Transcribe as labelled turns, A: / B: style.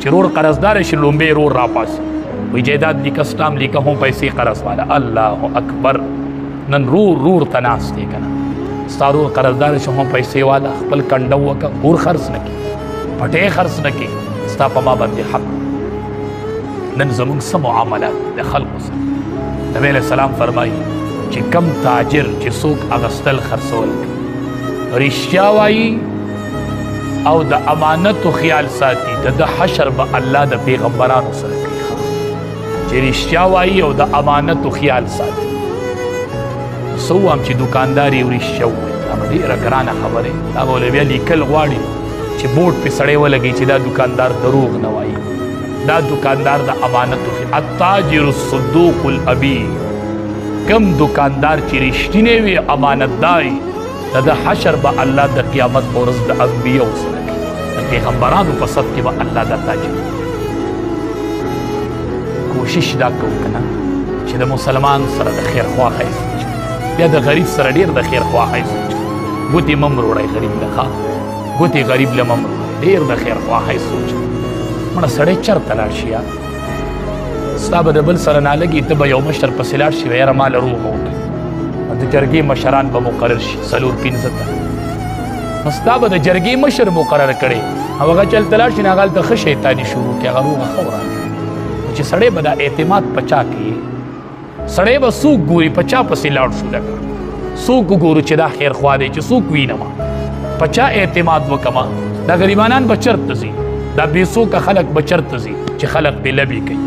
A: چې رور قرضدار شي، لومبې رور راپاسي، وی جیداد لیکه، سټام لیکه، هم پیسې قرض والا. الله اکبر! نن رور رور ته ناست دی که نه؟ ستا رور قرضدار شي، هم پیسې والا، خپل کنډه وکه، اور خرڅ نه کړي، پټی خرڅ نه کړي، ستا په ما باندې حق. نن زمونږ څه معاملات د خلکو سره؟ نبی علیہ السلام فرمایي چې کم تاجر چې څوک اغستل خرڅول کوي، رښتیا وایي او د امانتو خیال ساتي، د د حشر به الله د پیغمبرانو سره کوي. چې رښتیا وایي او د امانتو خیال ساتي. څه ووایم چې دکاندار یې رښتیا ووایي؟ دا به ډېره ګرانه خبره، دا به بیا لیکل غواړي چې بورډ پې سړی ولګوي چې دا دکاندار دروغ نه وایي، دا دکاندار د امانتو خیال. التاجر الصدوق الابي، کم دکاندار چې رښتینی وي، امانتدار، د ده حشر به الله د قیامت په ورځ د انبیاو سره کوي، د پیغمبرانو په صف کې به الله دا تاجر. کوشش دا کوو که نه چې د مسلمان سره د خیر خواهۍ سوچ، بیا د غریب سره ډېر د خیر خواهۍ سوچ. ګوتې مه مروړئ غریب له، ښه، ګوتې غریب له مه مروړئ، ډېر د خیر خواهۍ سوچ. مړه سړی چېرته لاړ شي؟ ستا به د بل سره نالګي، ته به یو مشر پسې لاړ شي، یاره ما له روغه وکړي. د جرګې مشران به مقرر شي څلور پنځه تنه، نو ستا به د جرګې مشر مقرر کړي او هغه چې هلته لاړ شي، نو هغه هلته ښه شیطاني شروع کړي، هغه روغه ښه ورانوي. چې سړی به دا اعتماد په چا کوي؟ سړی به څوک ګوري؟ په چا پسې لاړ شو؟ لکه څوک وګورو چې دا خیرخواه دی؟ چې څوک وینم، په چا اعتماد وکم؟ دا غریبانان به چېرته ځي؟ دا بې څوکه خلک به چېرته ځي چې خلک پې لبې کوي؟